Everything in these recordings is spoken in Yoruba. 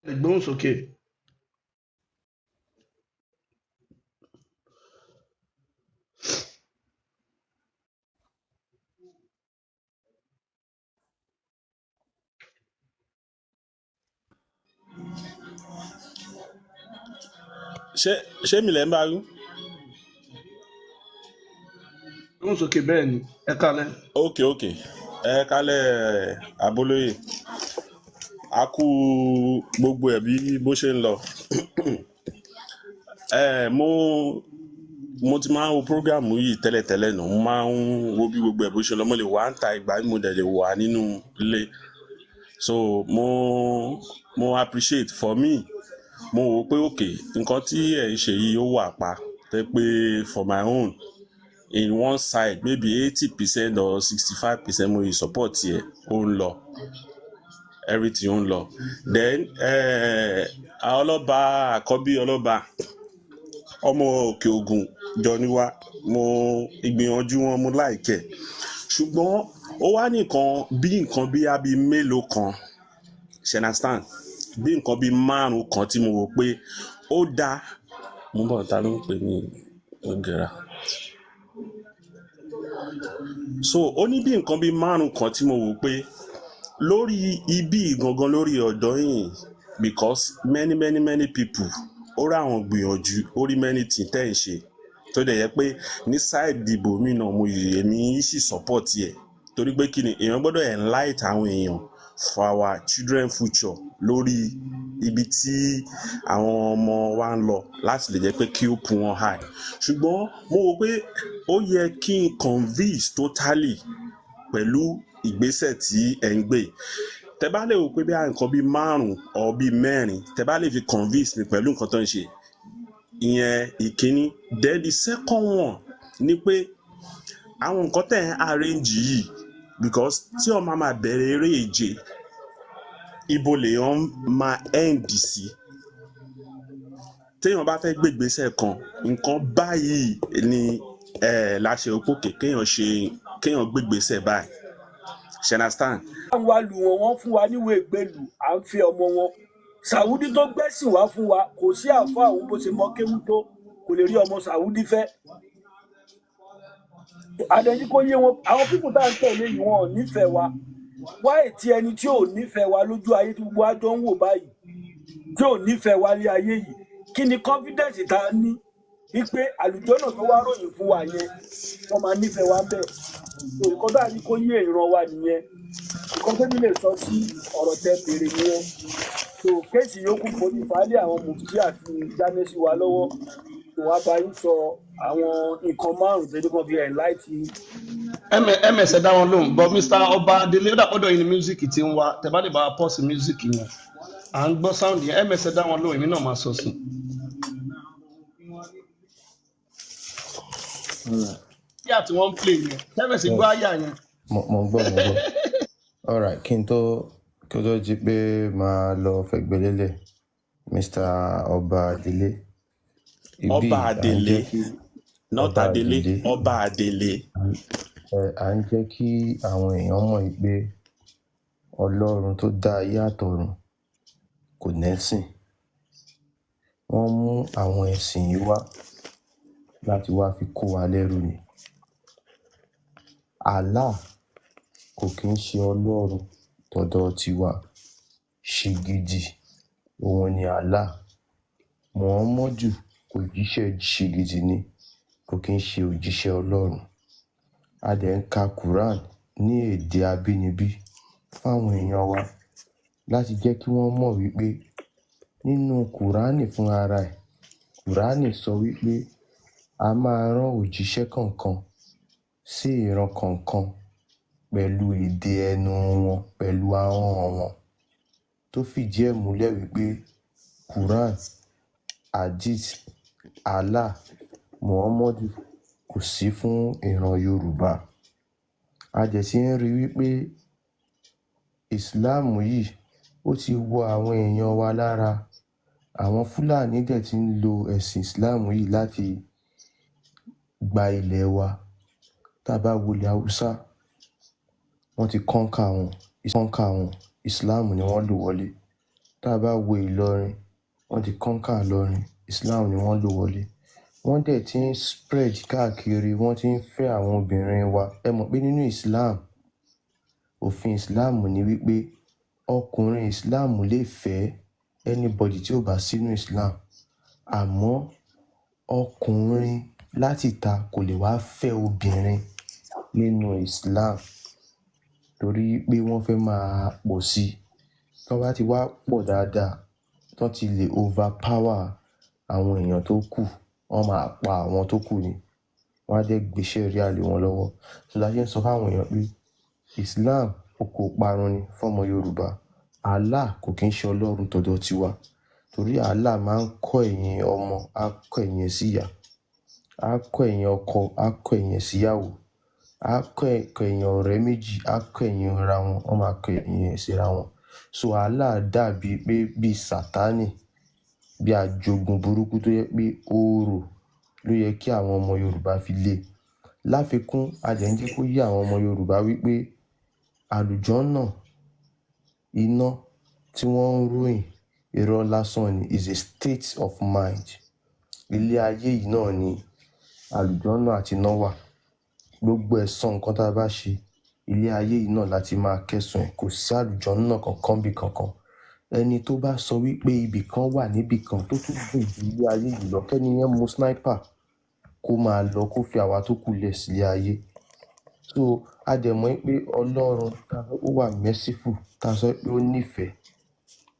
Lè gbóhùn sókè. Ṣé mi lẹ́ ń bá wí? Gbóhùn sókè, bẹ́ẹ̀ ni. Ẹ kálẹ́. Ok, ẹ kálẹ̀ abolóye, a kú gbogbo ẹ̀ bí bó ṣe ń lọ. Ẹ mo ti máa ń wo program yìí tẹ́lẹ̀tẹ́lẹ̀ náà. Mo máa ń wo bí gbogbo ẹ̀ bó ṣe lọ. Mo lè wà ń ta ìgbà, mo dẹ̀ lè wà nínú ilé, so mo appreciate. For me, mo wò pé ok, nǹkan tí ẹ̀ ń ṣe yìí, ó wà pa tẹ́ pé for my own, in one side, maybe 80% or 65% mo yìí support yẹ. Ó ń lọ, everything ó ń lọ. Then ọlọ́ba àkọ́bí, ọlọ́ba ọmọ Òkè Ògùn jọ ní wá. Mo ìgbìyànjú wọn, mo like ẹ̀, ṣùgbọ́n ó wá nìkan bí nǹkan bí abi mélòó kan ṣe understand, bí nǹkan bí márùn kan tí mo wò pé ó dáa. Mo bọ̀, ta ló ń pè ní ọ̀gẹ̀rà? So ó ní bí nǹkan bí márùn kan tí mo wò pé lórí ibi gangan, lórí ọ̀dọ́ yìí, because many many many people ó rà àwọn gbìyànjú, ó rí many things tẹ́ ń ṣe, tó dẹ̀ yẹ pé ní side ìbò mi náà, mo yìí èmi sì support ẹ̀, torí pé kí ni, èèyàn gbọ́dọ̀ enlight àwọn èèyàn for our children future, lórí ibi tí àwọn ọmọ wa ń lọ, láti lè jẹ́ pé kí ó put wọn high. Ṣùgbọ́n mo wò pé ó yẹ kí n convince totally pẹ̀lú ìgbésẹ̀ tí ẹ̀ ń gbé. Tẹ bá lè wò pé bí nǹkan bíi márùn or bíi mẹ́rin tẹ bá lè fi convince mi pẹ̀lú nǹkan tó ń ṣe ìyẹn, ìkíní. Then the second one ni pé àwọn nǹkan tẹ̀ ń arrange yìí, because tí ọmọ máa bẹ̀rẹ̀ eré ìje, ibo lèèyàn máa end sí? Téèyàn bá fẹ́ gbégbèsè kan, nǹkan báyìí ni láṣẹ òpókè kéèyàn ṣe, kéèyàn gbégbèsè báyìí, ṣe understand? Àwọn wa lù wọn, wọn fún wa níwèé ìgbélú, à ń fi ọmọ wọn Sàwùdí tó gbẹ́sìn wá fún wa. Kò sí àáfàá òun bó ṣe mọ kéwú tó, kò lè rí ọmọ Sàwùdí fẹ́. Àdẹ̀jí kò yé wọn. Àwọn people tá à ń tẹ̀lé yìí, wọn ò nífẹ̀ẹ́ wa. Wáyé tí ẹni tí ò nífẹ̀ẹ́ wa lójú ayé, tí gbogbo wa jọ ń wò báyìí, tí ò nífẹ̀ẹ́ wa lé ayé yìí, kí ni confidence tá a ní wípé àlùjọ́nà tó wá ròyìn fún wa yẹn, wọ́n máa nífẹ̀ẹ́ wa bẹ́ẹ̀? So nǹkan tá a ní kó yé ìran wa nìyẹn. Nǹkan tó ní lè sọ sí ọ̀rọ̀ tẹ béèrè nìyẹn. So case yòókù, kò ní ìfàlẹ́ àwọn mufti àti jánẹ́sì wa lọ́wọ́ tó wá bá yín sọ àwọn nǹkan márùn-ún tó ní kàn fi enlight yín. Ms ẹ dá wọn lóhùn, but Mr Ọba Adélé, ó dàpọ̀dọ̀ yìí ni music ti ń wá. Tẹ bá lè bá wa pause music yẹn, à ń gbọ́ sound yẹn. Ms ẹ dá wọn lóhùn, èmi náà máa sọ sí. Alright. Àyà tí wọ́n ń play yẹn, ms gbọ́ àyà yẹn. Mo ń gbọ́, mo ń gbọ́. Alright, kí ó tó di pé máa lọ fẹ̀gbẹ́ lélẹ̀, Mr. Ọba Adélé, ibi Ọba à ń Adélé, jẹ́ kí not Ọba Adélé. Adélé. Ọba Adélé. À ń jẹ́ kí àwọn èèyàn mọ̀ pé Ọlọ́run tó dá ayé àtọ̀run kò nẹ́sìn. Wọ́n mú àwọn ẹ̀sìn yìí wá láti wá fi kó wa lẹ́rú ni. Allah kò kí ń ṣe Ọlọ́run tọ̀dọ̀ tiwa. Ṣìgìdì òun ni Allah. Muhammadu òjíṣẹ́ ṣìgìdì ni, kò kí ń ṣe òjíṣẹ́ Ọlọ́run. A dẹ̀ ń ka Quran ní èdè abínibí fáwọn èèyàn wa láti jẹ́ kí wọ́n mọ̀ wípé nínú Kùránì fún ara ẹ̀, Kùránì sọ wípé a máa rán òjíṣẹ́ kọ̀ọ̀kan sí ìran kọ̀ọ̀kan pẹ̀lú èdè ẹnu wọn, pẹ̀lú ahọ́n wọn, tó fìdí ẹ̀ múlẹ̀ wípé Quran, Hadith, Allah, Muhammadu kò sí fún ìran Yorùbá. A dẹ̀ ti ń rí wípé Islam yìí, ó ti wọ àwọn èèyàn wa lára. Àwọn Fúlàní dẹ̀ ti ń lo ẹ̀sìn Islam yìí láti gba ilẹ̀ wa. Tá a bá wo ilẹ̀ Haúsá, wọ́n ti conquer wọn, conquer wọn, Islam ni wọ́n lò wọlé. Tá a bá wo Ìlọrin, wọ́n ti conquer Ìlọrin, Islam ni wọ́n lò wọlé. Wọ́n dẹ̀ ti ń spread káàkiri, wọ́n ti ń fẹ́ àwọn obìnrin wa. Ẹ mọ̀ pé nínú Islam, òfin Islam ni wípé ọkùnrin Islam lè fẹ́ anybody tí ò bá sínú Islam, àmọ́ ọkùnrin láti ìta kò lè wá fẹ́ obìnrin nínú Islam, torí pé wọ́n fẹ́ máa pọ̀ sí i. Tí wọ́n bá ti wá pọ̀ dáadáa, tí wọ́n ti lè overpower àwọn èèyàn tó kù, wọ́n máa pa àwọn tó kù ni, wọ́n á dẹ̀ gbé Sharia lé wọn lọ́wọ́. So la ṣe ń sọ fáwọn èèyàn pé Islam ó kó parun ni fọ́mọ Yorùbá. Allah kò kí ń ṣe Ọlọ́run tọ̀dọ̀ tiwa, torí Allah máa ń kọ́ ẹ̀yìn ọmọ, á kọ́ ẹ̀yìn ẹ̀ síyà, á kọ́ ẹ̀yìn ọkọ, á kọ́ ẹ̀yìn ẹ̀ síyàwó, á kọ́ ẹ̀yìn ọ̀rẹ́ méjì, á kọ́ ẹ̀yìn ra wọn, wọ́n máa kọ́ ẹ̀yìn ẹ̀ síra wọn. So Allah dàbí pé bíi Sátánì, bí ajogun burúkú tó yẹ pé oòrò ló yẹ kí àwọn ọmọ Yorùbá fi lé. Láfikún, a dẹ̀ ń jẹ́ kó yé àwọn ọmọ Yorùbá wípé àlùjọ́nnà, iná tí wọ́n ń ròyìn, irọ́ lásán ni, is a state of mind. Ilé ayé yìí náà ni àlùjọ́nnà àti iná wà. Gbogbo ẹ̀san nǹkan tá a bá ṣe, ilé ayé yìí náà láti máa kẹ́san ẹ̀. Kò sí àlùjọ́nnà kankan bí kankan. Ẹni tó bá sọ wípé ibì kan wà níbì kan tó tún dùn ju ilé ayé yìí lọ, kẹ́ni yẹn mú sniper kó máa lọ, kó fi àwa tó kù lẹ̀ sílé ayé. So a dẹ̀ mọ̀ pé Ọlọ́run ó wà merciful, tá a sọ pé ó nífẹ̀ẹ́.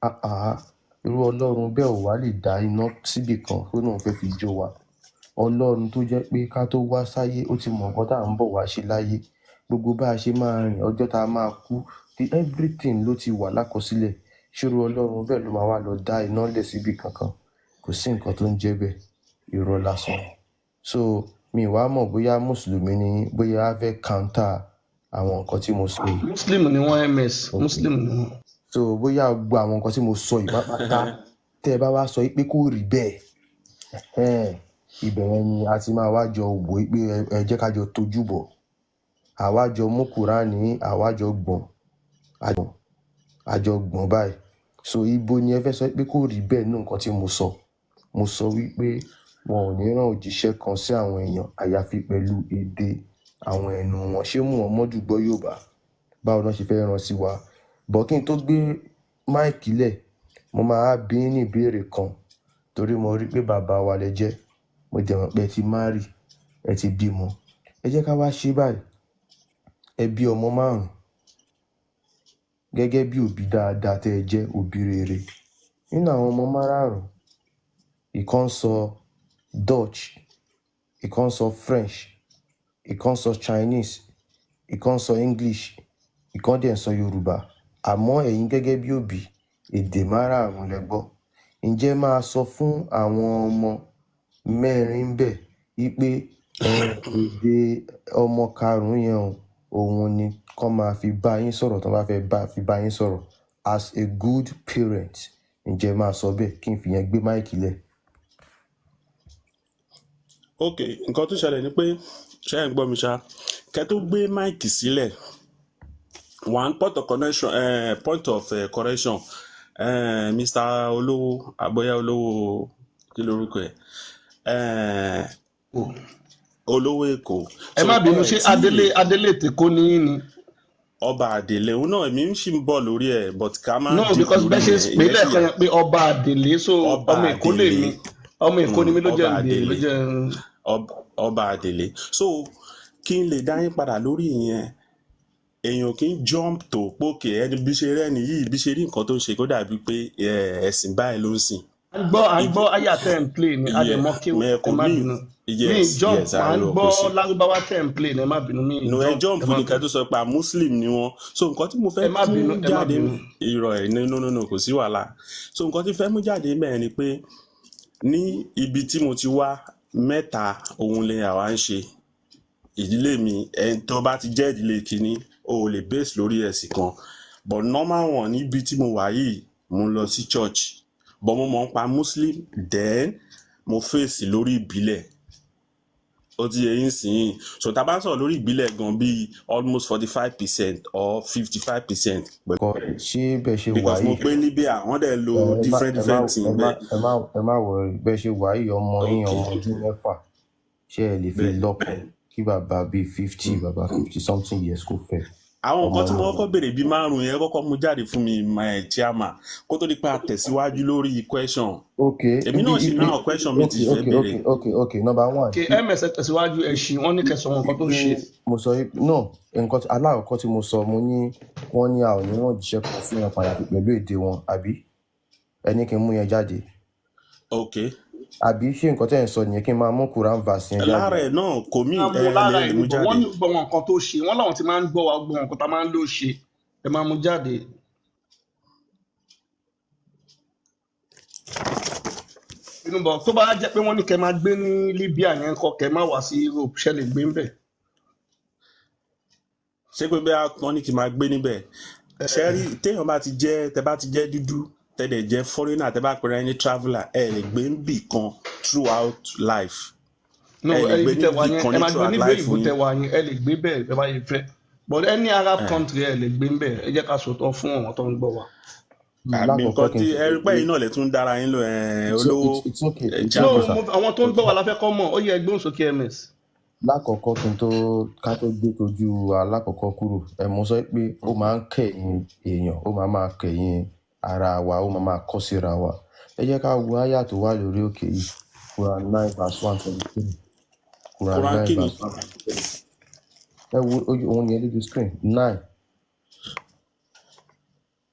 Ah ah, irú Ọlọ́run bẹ́ẹ̀ ò wá lè dá iná síbì kan tó náà fẹ́ fi jó wa. Ọlọ́run tó jẹ́ pé ká tó wá sáyé, ó ti mọ̀ nǹkan tá à ń bọ̀ wá ṣe láyé, gbogbo bá a ṣe máa rìn, ọjọ́ tá a máa kú, the everything ló ti wà lákọsílẹ̀. Ṣírò Ọlọ́run bẹ́ẹ̀ ló máa wá lọ dá iná lẹ̀ síbì kankan? Kò sí nǹkan tó ń jẹ́ bẹ́ẹ̀, irọ́ lásán. So mi wàá mọ̀ bóyá mùsùlùmí ni yín, bóyá a fẹ́ counter àwọn nǹkan tí mo sọ yìí. Muslim ni wọ́n, ms. Okay. Muslim ni wọ́n. So bóyá gbogbo àwọn nǹkan tí mo sọ yìí pátápátá, tẹ́ ẹ bá wá sọ pé kò rí bẹ́ẹ̀, ẹ̀hẹ́n, ibẹ̀ yẹn ni a ti máa wá jọ wò ó pé ẹ jẹ́ ká jọ tójú bọ̀, àwa jọ mú Kùránì, àwa jọ gbọ̀n, àjọ gbọ̀n báyìí. So ibo ni ẹ fẹ́ sọ pé kò rí bẹ́ẹ̀ nínú nǹkan tí mo sọ? Mo sọ wípé wọn ò ní rán òjíṣẹ́ kan sí àwọn èèyàn àyàfi pẹ̀lú èdè àwọn ẹnu wọn. Ṣé Muhammadu gbọ́ Yorùbá? Báwo náà ṣe fẹ́ rán sí wa bọ̀? Kí n tó gbé mic lẹ̀, mo máa bí yín ní ìbéèrè kan, torí mo rí pé bàbá wa lẹ jẹ́, mo dẹ̀ mọ̀ pé ẹ ti marry, ẹ ti bímọ. Ẹ jẹ́ ká wá ṣe báyìí. Ẹ bí ọmọ márùn, gẹ́gẹ́ bí òbí dáadáa tẹ́ ẹ jẹ́, òbí rere. Nínú àwọn ọmọ márààrún, ìkan ń sọ Dutch, ìkan ń sọ French, ìkan ń sọ Chinese, ìkan ń sọ English, ìkan dẹ̀ ń sọ Yorùbá. Àmọ́ ẹ̀yin gẹ́gẹ́ bí òbí, èdè márààrún lẹ gbọ́. Ǹjẹ́ máa sọ fún àwọn ọmọ mẹ́rin ń bẹ̀ wípé èdè ọmọ karùn-ún yẹn o, òun ni kán máa fi bá yín sọ̀rọ̀ tán bá fẹ́ bá fi bá yín sọ̀rọ̀? As a good parent, ǹjẹ́ máa sọ bẹ́ẹ̀? Kí n fìyẹn gbé mic lẹ̀. Ok, nǹkan tó ṣẹlẹ̀ ni pé, ṣé ẹ̀ ń gbọ́ mi ṣá? Kẹ́ tó gbé mic sílẹ̀, one point of connection, point of correction, Mr. Olówó àbóyá Olówó, kí lorúkọ ẹ̀? Olówó Èkó. Ẹ So má bínú. ẹ Ṣé tí Adélé, Adélé tèkó ní yín ni? Ọba Àdèlé òun náà, èmi ń ṣì ń bọ̀ lórí ẹ̀, but ká má No, deep because lórí bẹ́ẹ̀ ṣe yẹn pé ìyẹn sì lẹ́ẹ̀kan yẹn pé ọba Àdèlé, so ọba ọmọ Èkó lè Àdèlé mi, ọmọ Èkó ni mí, ló ọba jẹ́ ń béèrè ló Àdèlé jẹ́ ń ọba Àdèlé. So kí n lè dá yín padà lórí ìyẹn, èèyàn kì í jump to pókè ẹni bí ṣe rẹ́ni yìí, bí ṣe rí nǹkan tó ń ṣe, kó dàbí pé ẹ̀sìn báyìí ló ń sìn. À ń gbọ́, à ń gbọ́ àyà tẹ́ ń play ni, a dẹ̀ mọ kéwú. Mẹ Ẹ kò má mí bínú, mi yes jump. Yes. À ń Àìrọ gbọ́ kò sí lárúbáwá tẹ́ ń play ni, ẹ má bínú, mi no, ẹ jump. jump Ẹ má ní ká bínú. tó sọ pé muslim ni wọn. So nǹkan tí mo fẹ́ Ẹ má mú bínú, ẹ má jáde bínú. Irọ́ ẹ̀, no, no, no, no, kò sí wàhálà. So nǹkan tí fẹ́ mú jáde mẹ́rin ni pé ní ibi tí mo ti wá, mẹ́ta òun lè àwa ń ṣe. Ìdílé mi, ẹni tó bá ti jẹ́ ìdílé kínní, o ò lè base lórí ẹ̀sìn kan, but normal one, níbi tí mo wà yìí, mo lọ sí church, but mo mọ̀ nípa muslim, then mo fèsì lórí ìbílẹ̀. Ó ti yẹ yín sìn yín. So tá a bá ń sọ̀rọ̀ lórí ìbílẹ̀ gan bíi almost 45% or 55% Kọ ṣé bẹ́ẹ̀ ṣe wà because mo yìí, gbé Libya, wọ́n dẹ̀ lo ẹ má different ẹ má different thing ẹ má bẹ́ẹ̀. Ẹ má worry. Bẹ́ẹ̀ ṣe wà yìí, ọmọ yín, Ok. ọmọ ọdún 6, ṣé ẹ lè fi Bẹ́ẹ̀. lọ́kọ kí bàbá bíi 50, bàbá 50 something years kó fẹ́ Àwọn ọmọ nǹkan tí mo yín? kọ́kọ́ béèrè bíi márùn-ún yẹn kọ́kọ́ mú jáde fún mi, my chairman, kó tó di pé a tẹ̀síwájú lórí question. Ok. Èmi Ibi náà sì ibi náà question mi ok ti fẹ́ ok béèrè. Ok, number one. Ok, ms, ẹ tẹ̀síwájú. Ẹ̀sìn wọn ní kẹsàn án nǹkan tó ṣe. Wípé mo sọ wípé no, nǹkan alákọ̀ọ́kọ́ tí mo sọ, mo ní wọ́n ní a ò ní wọ́n jíṣẹ́ kan fún wọn padà pẹ̀lú èdè wọn, àbí ẹni kí n mú yẹn jáde? Ok. Àbí ṣé nǹkan tẹ́ ẹ̀ ń sọ nìyẹn, kí n máa mú Quran verse yẹn jáde? Lára ẹ̀ náà kò mí Máa ẹ mú lára lè ẹ̀ mú ní bọ̀ jáde. Wọ́n ní gbọ́ wọn nǹkan tó ṣe, wọ́n láwọn ti máa ń gbọ́ wa, gbọ́ wọn nǹkan tá a máa ń lò ṣe, ẹ máa mú jáde. Inú bọ̀ tó bá jẹ́ pé wọ́n ní kẹ́ máa gbé ní Libya yẹn kọ́, kẹ́ má wá sí Europe, ṣẹ́ lè gbé ń bẹ̀? Ṣé pé bí wọ́n ní kí n máa gbé níbẹ̀, ṣe rí, téèyàn bá ti jẹ́, tẹ bá ti jẹ́ dúdú, tẹ dẹ̀ jẹ́ foreigner, tẹ bá pera ẹni traveller, ẹ lè gbé níbì kan throughout life. No. Ẹ lè Ẹ gbé ibi tẹ wà níbì yẹn, kan ẹ ní máa gbé throughout nílùú life òyìnbó yín. tẹ wà yẹn, ẹ lè gbé bẹ́ẹ̀ bẹ́ẹ̀ bá yẹ fẹ́, but any Arab country, ẹ lè gbé ń bẹ̀. Ẹ jẹ́ ká sòótọ́ fún àwọn tó ń gbọ́ wa. Àbí Lákọ̀ọ́kọ́ nǹkan kí n tí tó ẹ rí pé yín náà lè tún dára yín lò ẹ it's olówó it's okay. ẹ It's No. chairman. okay, sir. Àwọn tó ń gbọ́ wa la fẹ́ kọ́ mọ̀. Ó yẹ ẹgbẹ́ òsókè, ms. Lákọ̀ọ́kọ́, kí n tó ká tó gbé tojú alákọ̀ọ́kọ́ kúrò, ẹ mo sọ pé ó máa ń kẹ̀yìn èèyàn, ó máa máa kẹ̀yìn ara wa, ó máa máa kọ́ síra wa. Ẹ jẹ́ ká wo áyà tó wà lórí òkè yìí, Quran 9 verse 123. Quran Quran 9 kí ni? verse 123. Ẹ wo ojú òun yẹn lójú screen, 9,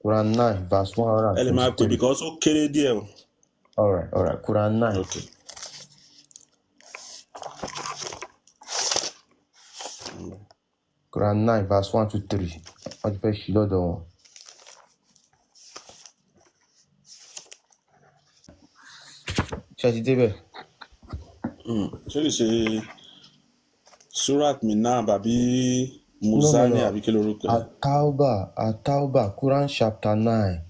Quran 9 verse one hundred Ẹ and lè máa twenty pè three because ó kéré díẹ̀ o. Alright, Quran 9. Ok. Quran 9 verse 123. Wọ́n ti fẹ́ ṣí lọ́dọ̀ wọn. Ṣé ẹ ti débẹ̀? Ṣé lè ṣe Surat Minab àbí No, no. Muzani No. àbí kí lorúkọ ẹ? Atauba, Atauba, Quran chapter 9.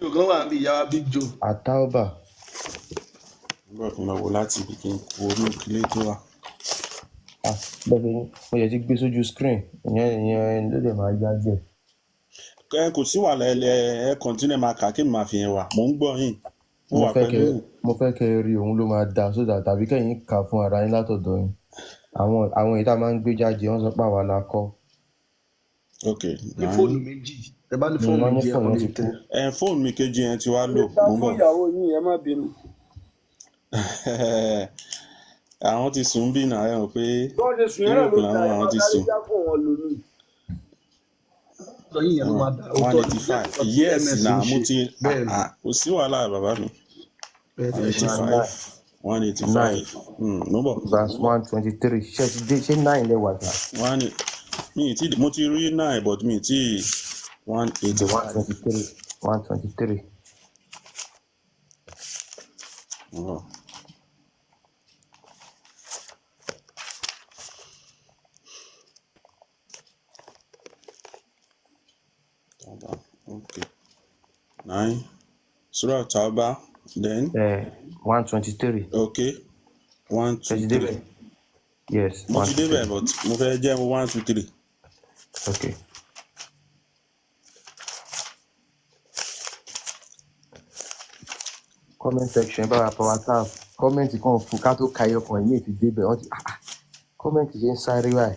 Joe wà níbi ìyá wa, Big Joe. Atauba. Nígbà tí mo lọ wo láti ibi kí n wo orí òkèlè tó wà. Ah, bẹ́ẹ̀ ni mo yẹ ti gbé sójú screen ìyẹn ló dẹ̀ máa yá díẹ̀. Ẹ kò sí wàhálà, ẹ ẹ continue máa kà kí n máa fi yẹn wà. Mò ń gbọ́ yín, mo Mo wà fẹ́ pẹ̀lú kẹ́ yín. Mo fẹ́ kẹ́ ẹ rí òun ló máa da sódà, tàbí kẹ́yìn kà fún ara yín látọ̀dọ̀ yín. Àwọn èyí tá a máa ń gbé jáde, wọ́n sọ pé àwa la kọ́. Ok. Ní Nine. fóònù méjì, ẹ bá ní fóònù Wọ́n ní méjì, ẹ fóònù kàn yẹn lè ti tẹ. kú. Ẹ fóònù mi kejì yẹn ti wá Lè lò. dá Mò ń fún bọ̀. ìyàwó yín, ẹ má bínú. Àwọn ti sùn bí náà, ẹ mọ̀ pé Bí wọ́n ṣe sùn yẹn náà Europe ló da, làwọn ẹ àwọn má ti sáré sùn. já fún wọn lónìí. Lọ yín yẹn ló máa dà. One Òótọ́ eighty ni five nǹkan tí Yes. ms Na ń mo ṣe ti bẹ́ẹ̀ ni. Ah, kò sí wàhálà, bàbá mi. Bẹ́ẹ̀ ni, One ẹ eighty ṣe. Quran five, 185. 9 Mo ń bọ̀. verse 123. Ṣé ẹ ti dé? Ṣé 9 lẹ́wà dà? One mi ì tí, mo ti rí nine, but mi ì tí one eighty The one five. twenty three 123. Mo ń bọ̀. Tauba, okay. 9. Surah Tauba, then 123. Okay. One, Ṣé two, ti three. débẹ̀? Yes. Mo One ti two débẹ̀, three. but mo fẹ́ jẹ́ 1, 2, 3. Okay. Comment section, bá wa power tap. Comment kan fún ká tó ka ẹyọ kan ìmíì ti débẹ̀. Wọ́n ti comment ṣe ń sáré báyìí.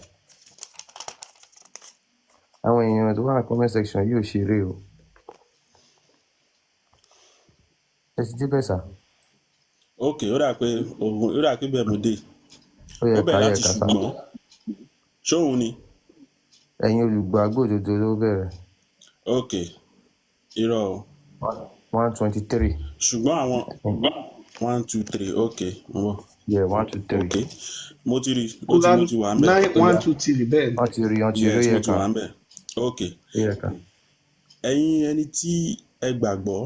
Àwọn èèyàn tó wà ní comment section yóò ṣeré o. Ẹ ti débẹ̀, sir? Ok, ó dà pé òun, ó dà pé bẹ́ẹ̀ mo dé. Ó yẹ Ó ká bẹ̀rẹ̀ yẹ láti ká sá. ṣùgbọ́n. Ṣóun ni? Ẹ̀yin olùgbàgbọ́ òdodo ló bẹ̀rẹ̀. Ok. Irọ́ o. 123. Ṣùgbọ́n àwọn 1, 2, 3. Ok, mo bọ̀. Yeah, 1 2 3. Ok. Mo ti rí, ó ti Quran mo ti wà ń bẹ̀. 9 Ó 1 yá. 2 3, bẹ́ẹ̀ ni. Wọ́n ti rí, wọ́n ti rí, ó Yes, yẹ mo ti ká. wà ń bẹ̀. Ok. Ó yẹ ká. Ẹ̀yin ẹni tí ẹ gbàgbọ́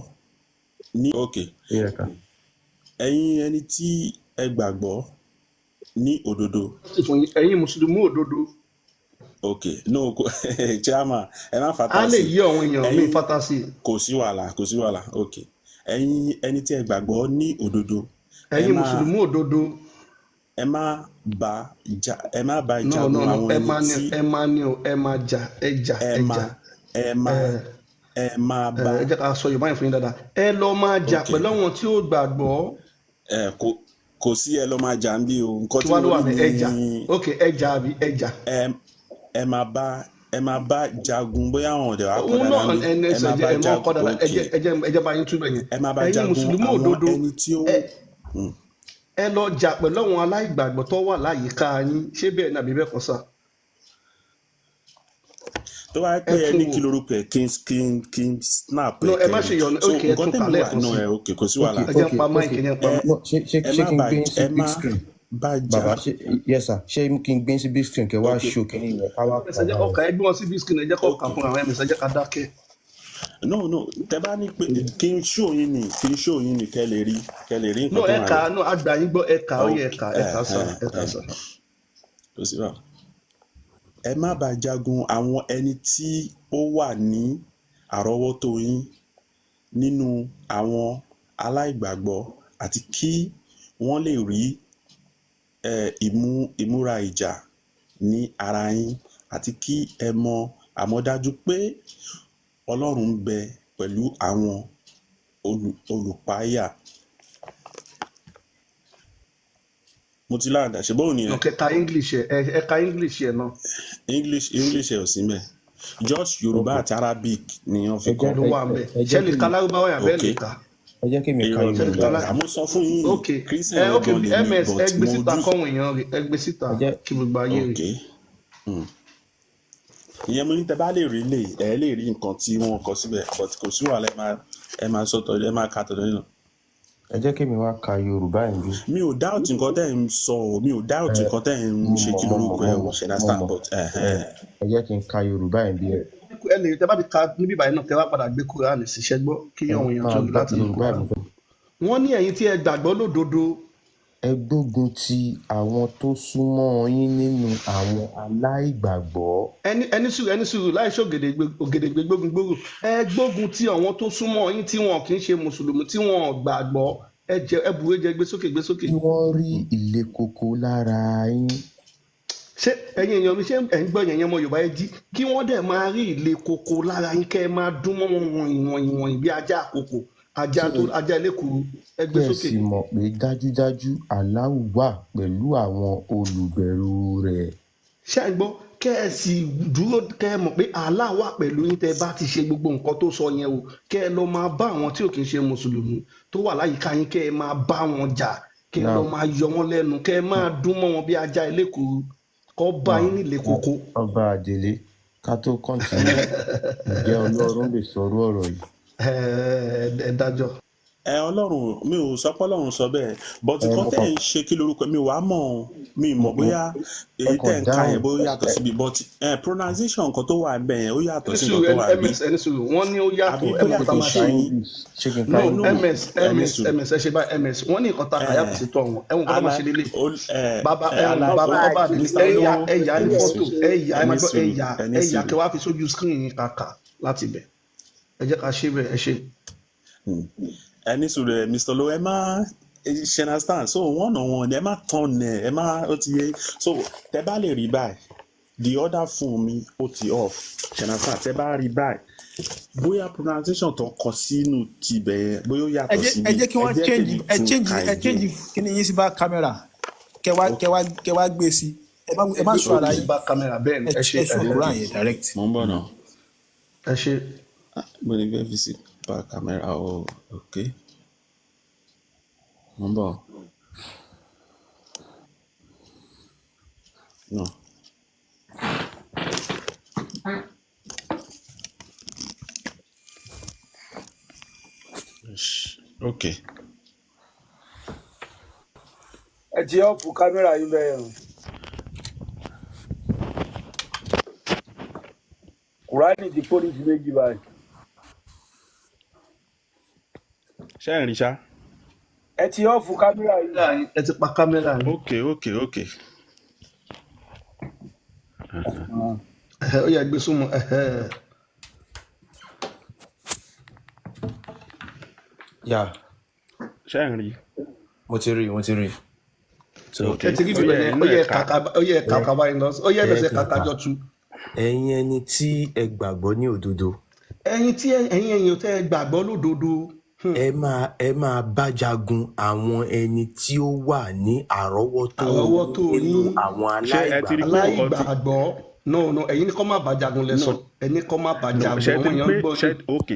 ní ok. Ó yẹ ká. Ẹ̀yin ẹni tí ẹ gbàgbọ́ ní òdodo. Sì fún yín, ẹ̀yin mùsùlùmí òdodo. Ok, no, chairman, ẹ má Á fata lè sí. yí àwọn èèyàn míì Ẹ̀yin fata sí i. Kò sí wàhálà, kò sí wàhálà. Ok. Ẹ̀yin ẹni tí ẹ gbàgbọ́ ní òdodo. Ẹ Ẹ̀yin máa mùsùlùmí òdodo. Ẹ má bá jà, ẹ má bá No, jagun no, no, àwọn ẹ ẹni má ní, tí ẹ má ní o, ẹ má jà, ẹ jà, ẹ ẹ má jà. ẹ má Ẹ ẹ má ẹ bá. ẹ jẹ́ ká sọ Yorùbá yẹn fún yín dáadáa. Ẹ lọ máa jà Ok, pẹ̀lú àwọn tí ó gbàgbọ́. Ẹ kò sí ẹ lọ máa jà ń bí o. Nǹkan Kí tí wá mo ló wà rí ní ní ẹ jà? Ok, ẹ jà àbí ẹ jà. Ẹ ẹ má bá jagun, bóyá àwọn ọ̀dẹ̀ wa kọ Òun dáadáa náà ń bí. ẹni Ẹ ẹsẹ̀ má jẹ́ bá ẹ mọ́ jagun. kọ́ dáadáa. Ẹ Ok, jẹ́ ẹ jẹ́ ẹ jẹ́ bá yín túbẹ̀ yẹn. ẹ má bá Ẹ̀yin jagun mùsùlùmí àwọn òdodo, ẹni tí ó ẹ ẹ lọ jà pẹ̀lú àwọn aláìgbàgbọ́ tó wà láyìíká yín. Ṣé bẹ́ẹ̀ ni àbí bẹ́ẹ̀ kọ́ sà? Tó bá yẹ Ẹ pé ẹ tún ní wò. kí lorúkọ ẹ, kí n snap No, ẹ ẹ má kẹrin. ṣe yọnu. So Ok, ẹ nǹkan tún kà tẹ̀mí wà lẹ́ẹ̀kan náà sí. ẹ, ok, kò sí Ok. wàhálà. Ẹ jẹ́ Ok. ń pa Ok. mic, ẹ jẹ́ ń pa Ẹ mic. No, ṣé ṣé ẹ ṣé má kí n bá gbé yín sí ẹ big má screen? bá jà. Bàbá, ṣé, yes sir, ṣé kí n gbé yín sí big screen kẹ wá Ok, ṣó kínní yẹn ká wá Ẹ kà jẹ́ lára? ọkà, ẹ gbé wọn sí big screen, ẹ jẹ́ kó ok kà fúnra wọn, ẹ jẹ́ ká dákẹ́. No, tẹ bá ní pé kí n ṣó yín ni, kí n ṣó yín ni, kẹ lè rí No, nǹkan tó ẹ wà kà rẹ. á, no, àgbà yín gbọ́, ẹ kà á, ó yẹ Ok, ẹ kà á, ẹ ẹ kà á sà, ẹ ẹ kà á ẹ sà. Kò sí wàhálà. Ẹ má bá jagun àwọn ẹni tí ó wà ní àrọ́wọ́tó yín nínú àwọn aláìgbàgbọ́, àti kí wọ́n lè rí ìmúra ìjà ní ara yín, àti kí ẹ mọ àmọ̀dájú pé Ọlọ́run ń bẹ pẹ̀lú àwọn olùpáyà. Mo ti láǹdà ṣe bóun No, nìyẹn. kẹta English, ẹ ẹ ka English ẹ náà. English ẹ ò sí mẹ́, just Yorùbá Ok, àti Arabic ni wọ́n fi ẹ kọ. jẹ́ Ló ẹ wà ń ẹ bẹ̀. ẹ Ṣé jẹ́ lè kí ka Lárúbáwá yẹn bẹ́ẹ̀ Ok, lè kà? Ẹ jẹ́ kí mi ka irọ́ Ṣé mi lè ò ka lè lá? kà. Mo sọ fún yín, Ok, Christian ẹ yẹn ok, gan lèmi, ms, but ẹ gbé mo síta ojú. kọ́wọn èèyàn rè, ẹ gbé síta Ẹ jẹ́ kí gbogbo ayé rè. Ok. Ìyẹn mo ní tẹ bá lè rí lè ẹ lè rí nǹkan tí wọ́n kọ síbẹ̀, but kò sí wàhálà, ẹ máa sọ tọ, ẹ máa ka tọ̀dọ̀ nínú. Ẹ jẹ́ kí mi wá ka Yorùbá yìí bí. Mi ò doubt nǹkan tẹ́ ń sọ o, mi ò doubt Ẹ nǹkan tẹ́ ń mo ṣe mọ̀ kí mo mọ̀ lorúkọ mo ẹ o mọ̀ ṣe mo understand, mọ̀. but Ẹ ẹ jẹ́ kí n ka Yorùbá yìí bí. Ẹ lè tẹ bá ti ka níbí báyìí náà, kẹ wá padà gbé Kúránì síṣẹ́ gbọ́ kí Ẹ àwọn èèyàn máa tún rí gbọ́ láti inú Yorùbá yìí Kúránì. mo fẹ́. Wọ́n ní ẹ̀yin tí ẹ gbàgbọ́ lódodo, Ẹ gbógun ti àwọn tó súnmọ́ yín nínú àwọn aláìgbàgbọ́. Ẹni sùúrù, ẹni sùúrù, láì ṣe ògèdègbè gbógun gbógun, ẹ gbógun ti àwọn tó súnmọ́ yín tí wọn kì í ṣe mùsùlùmí, tí wọn ò gbàgbọ́. Ẹ jẹ ẹ bùrẹ́ jẹ, gbé sókè, gbé sókè. Kí wọ́n rí ilé koko lára yín. Ṣé ẹ̀yin èèyàn mi, ṣé ẹ̀ ń gbọ́ yẹn ọmọ Yorùbá, ẹ jí, kí wọ́n dẹ̀ máa rí ilé koko lára yín, kẹ́ ẹ máa dún mọ́ wọn wọ̀nyí wọ̀nyí wọ̀nyí bí ajá àkókò, ajá Kí tó ajá elékuru. Ẹ gbé ẹ sókè. sì mọ̀ pé dájúdájú Allahu wà pẹ̀lú àwọn olùbẹ̀rù rẹ̀. Ṣé ẹ gbọ́? Kẹ́ ẹ sì dúró, kẹ́ ẹ mọ̀ pé Allah wà pẹ̀lú yín tẹ́ ẹ bá ti ṣe gbogbo nǹkan tó sọ yẹn o. Kẹ́ ẹ lọ máa bá àwọn tí ò kì í ṣe mùsùlùmí tó wà láyìíká yín, kẹ́ ẹ máa bá wọn jà, kẹ́ ẹ lọ Now, máa yọ wọn lẹ́nu, kẹ́ ẹ máa dún mọ́ wọn bí ajá elékuru, kọ́ bá now, yín nílé koko. Ọba Àdèlé, ká tó continue, ǹjẹ́ Ọlọ́run lè sọrú ọ̀rọ̀ yìí? Ẹ ẹ dájọ́. Ẹ Ọlọ́run, mi ò sọ pé Ọlọ́run sọ bẹ́ẹ̀, but Ẹ nǹkan mo tẹ́ kàn ń ṣe kí lorúkọ mi wàá mọ̀ o. Mi mo mọ̀ mo bóyá ẹ èyí kàn tẹ́ ń ka yẹn dáhùn bóyá ó yàtọ̀ ẹ síbi, but pronunciation nǹkan tó wà níbẹ̀ yẹn ó yàtọ̀ Ẹni sí nǹkan sùúrù, tó wà níbí. ms, ẹni sùúrù, wọ́n ní ó Àbí yàtọ̀. Ẹ bóyá mọ̀ nǹkan tá kí a n máa ṣó ṣe. yín. English, ṣé kí n ka No, No, no, English? ms, ẹni ms, sùúrù. Ms, ẹ ṣe báyìí, ms, wọ́n ní nǹkan tá a kà ẹ yàtọ̀ sí tọ̀ wọn. Ẹ wọ́n nǹkan tá a máa ala ṣe lélẹ̀. ẹ Bàbá ẹ ala bàbá o ọba Àdèlé, Mr ẹ ya Olówó, ẹ yà ní ẹni fọ́tò, sùúrù, ẹ yà, ẹ ẹni máa gbọ́, ẹ sùúrù, yà, ẹni ẹ yà sùúrù. kẹ wá fi sójú screen yín kàkà láti bẹ̀. Ẹ jẹ́ ká ṣe bẹ́ẹ̀, ẹ ṣe. Ẹni sùúrù ẹ, Mr Olówó, ẹ má ṣe understand, so one on one, ẹ má turn ẹ, ẹ má, ó ti yé. So tẹ bá lè rí báyìí, the other phone mi ó ti off, ṣe understand? Tẹ bá rí báyìí, bóyá pronunciation tó kọ sínú tibẹ̀ yẹn, bóyá ó Ẹ yàtọ̀ jẹ́ ẹ síbi. jẹ́ kí Ẹ wọ́n jẹ́ change kémi ẹ tún change ka ẹ again. change kíní yín sí back camera, kẹ wá Ok, kẹ wá kẹ wá gbé sí. Ẹ Ẹ má gbé sọ ara òkè sí yín. back camera bẹ́ẹ̀ ni. Ẹ Ẹ ṣe ẹ ẹ sọ ṣe Quran yẹn direct. Mo ń bọ̀ náà. Ẹ ṣe. Ah, mo ní fẹ́ fi sí back camera o. Ok, mo ń bọ̀. No. Ok. Ẹ ti off camera yín bẹ́ẹ̀ o. Kùránì ti pólísì méjì báyìí. Ṣé ẹ̀ ń rí ṣá? Ẹ ti off camera yìí. Kámẹ́rà yín, ẹ ti pa camera yín. Ok. Ẹhẹ́, ó yá, gbé súnmọ́ ẹhẹ́. Yà, Ṣé ẹ̀ ń rí? mo ti rí, mo ti rí. So Ok. Ṣé ti rí Ó ibẹ̀ yẹ yẹn? ẹ̀yin Ó náà yẹ ẹ kà. kàkà, ó yẹ ẹ kàkà báyìí lọ. Ó yẹ ẹ ẹ̀mẹsẹ̀ kí n kà. kàkàjọ tu. Ẹ̀yin ẹni tí ẹ gbàgbọ́ ní òdodo, Ẹ̀yin tí ẹ̀yin ẹ̀yin tẹ́ ẹ gbàgbọ́ lódodo, ẹ máa bá jagun àwọn ẹni tí ó wà ní àrọ́wọ́tó yín àrọ́wọ́tó nínú yín àwọn Ṣé ẹ ti rí pé nǹkan tí aláìgbàgbọ́. No, no, ẹ̀yin ní kọ́ má bá jagun lẹ no sọ. Ẹ̀yin kọ́ má bá no jagun. ṣé ẹ ti Àwọn rí èèyàn pé ń gbọ́ ṣé yín. ok,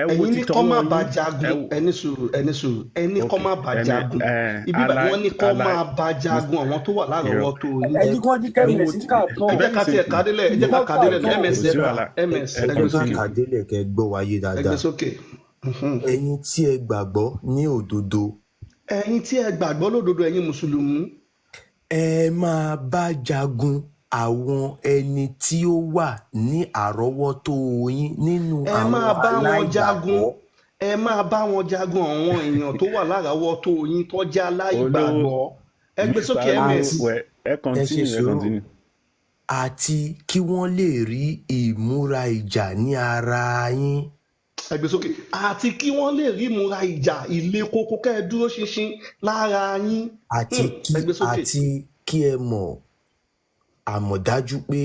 ẹ wo Ẹ̀yin ní ti kọ́ má tọwọ́ bá yín, ẹ jagun. wo Ẹni sùúrù, ẹni sùúrù. Ẹni ok kọ́ má bá ẹni jagun. ẹ Ibi báyìí alá wọ́n ní kọ́ alá máa bá jagun àwọn tó wà irọ́ lárọ̀ọ́wọ́tó yín. Ẹ ẹ jí kí wọ́n jí ẹ kẹ́mi wo sí ti kà Ẹ tán. jẹ́ very ká tiẹ̀ simple. ká délẹ̀, ẹ jẹ́ ká Kọ́ ká kà délẹ̀. tán. Ms Kò sí ẹ̀ka wàhálà, ms ẹ ẹ gbé ẹ bá sókè, continue. kà délẹ̀ kẹ́ gbọ́ wáyé ẹ gbé dáadáa. sókè. Ẹ̀yin tí ẹ gbàgbọ́ ní òdodo, Ẹ̀yin tí ẹ gbàgbọ́ lódodo, ẹ̀yin mùsùlùmí, ẹ máa bá jagun àwọn ẹni tí ó wà ní àrọ́wọ́tó yín nínú ẹ àwọn máa bá wọn jagun, aláìgbàgbọ́. ẹ máa bá wọn jagun àwọn èèyàn tó wà láràáwọ́tó yín tó jẹ́ Olówó aláìgbàgbọ́. Ẹ gbé Mr. sókè, Olówó ms. Àti wẹ ẹ ẹ ṣe continue, ẹ sùúrù, continue. àti kí wọ́n lè rí ìmúra ìjà ní ara yín. Ẹ gbé sókè. Àti kí wọ́n lè rí ìmúra ìjà ilé kókó kẹ́ ẹ dúró ṣinṣin lára yín. Àti kí Ẹ gbé sókè. Àti kí ẹ mọ̀ àmọ̀dájú pé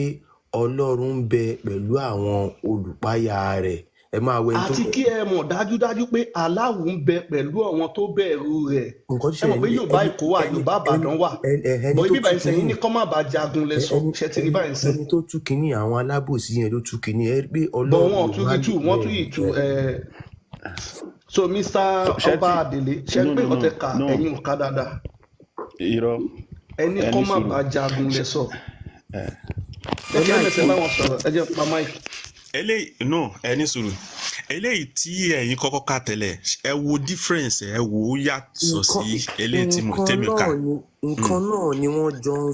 Ọlọ́run ń bẹ pẹ̀lú àwọn olùpáyà rẹ̀. Ẹ máa wo ẹni tó Àti kí ẹ mọ̀ dájúdájú pé Aláwù ń bẹ pẹ̀lú àwọn tó bẹ̀rù rẹ̀. Nǹkan tó Ẹ mọ̀ ṣẹlẹ̀ pé ni Yorùbá ẹni Èkó wà, ẹni Yorùbá ẹni Ìbàdàn wà, ẹni bọ̀ tó ibi tú ìbàdàn kínní sẹ́yìn ní kọ́ má bàa jagun lẹ sọ. ẹni Ṣe ti rí ẹni báyìí sìn? ẹni tó tú kínní, àwọn alábòsí yẹn ló tú kínní, ẹ rí pé Bọ̀ Ọlọ́run wọn ò ò tún wá rí lè tú, wọ́n tún bẹ́ẹ̀ yìí tú. bẹ́ẹ̀. So Mr. So ṣé Ọba ti Adele, ṣe no pé no nǹkan no tẹ kà no ẹ̀yin ò ká dáadáa. Irọ́. Ẹni Ẹ kọ́ ní má sùúrù. bàa jagun lẹ sọ. Ẹ Ẹ Ẹ kí má ms ẹ bá wọn sọ̀rọ̀, ẹ jẹ́ pa mic. Eléyìí no, ẹ ní sùúrù. Eléyìí tí ẹ̀yin kọ́kọ́ kà tẹ́lẹ̀, ẹ wo difference, ẹ wo ó yàtọ̀ Nǹkan sí eléyìí tí mo nǹkan tẹ́mi kà. náà ni nǹkan náà ni wọ́n jọ ń.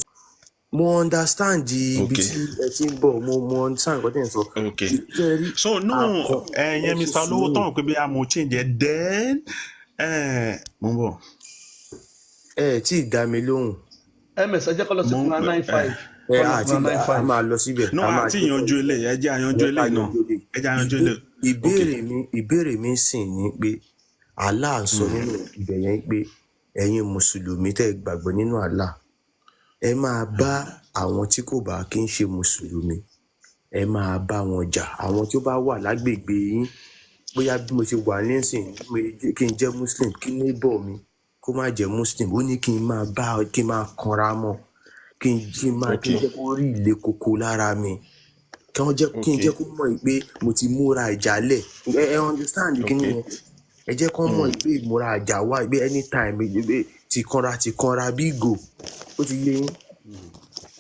Mo understand ibi Ok tí ẹ ti ń bọ̀, mo understand nǹkan tẹ́ ń sọ. Ok Ṣe rí so no akọ ẹ ẹ̀yin ṣe Mr. Olówó sùúrù. tán pé bí a mo change ẹ then ẹ mo ń bọ̀. Ẹ tí ì dá mi lóhùn. Ms ẹ jẹ́ kọ́ lọ sí Mo ń Quran pè nine ẹ five, Ẹ kọ́ lọ àti Quran nine a five. máa lọ síbẹ̀, No, a máa àti dé ìyanjú eléyìí, ẹ jẹ́ àyanjú ẹ ká eléyìí náà, yanjú eléyìí. ẹ jẹ́ àyanjú eléyìí. Ok. Ìbéèrè mi sì ni pé Allah ń sọ nínú ibẹ̀ yẹn pé ẹ̀yin mùsùlùmí tẹ́ ẹ gbàgbọ́ nínú Allah, ẹ máa bá àwọn tí kò bá kí ń ṣe mùsùlùmí, ẹ máa bá wọn jà, àwọn tí ó bá wà lágbègbè yín. Bóyá bí mo ṣe wà nísìn, kí n jẹ́ muslim, kí neighbor mi kó má jẹ́ muslim, ó ní kí n máa bá, kí n máa kanra mọ́, kí n máa Ok kí n jẹ́ kó rí ilé koko lára mi, kí wọ́n jẹ́ kí n Ok jẹ́ kó mọ̀ pé mo ti múra ìjà lẹ̀. Ẹ understand kí ni Ok yẹn? Ẹ jẹ́ kó mọ̀ pé ìmúra ìjà wà, pé anytime pé ti kanra, ti kanra bí ìgò. Ó ti yé yín?